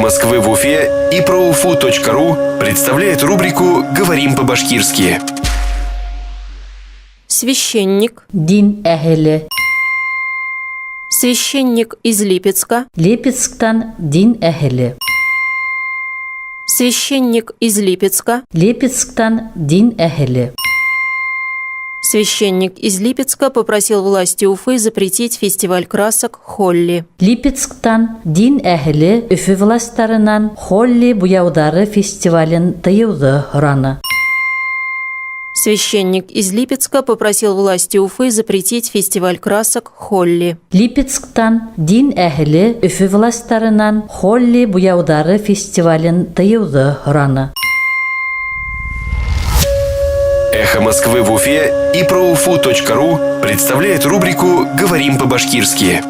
Москвы в Уфе и проуфу.ру представляет рубрику «Говорим по-башкирски». Священник. Дин әһеле. Священник из Липецка. Липецктан дин әһеле. Священник из Липецка. Липецктан дин әһеле. Священник из Липецка попросил власти Уфы запретить фестиваль красок «Холли». Липецктан дин әһеле Өфө властарынан Холли буяуҙары фестивален тыйыуҙы һораны. Священник из Липецка попросил власти Уфы запретить фестиваль красок «Холли». Липецктан дин әһеле Өфө властарынан Холли буяуҙары фестивален тыйыуҙы һораны. «Эхо Москвы в Уфе» и проуфу.ру представляет рубрику «Говорим по-башкирски».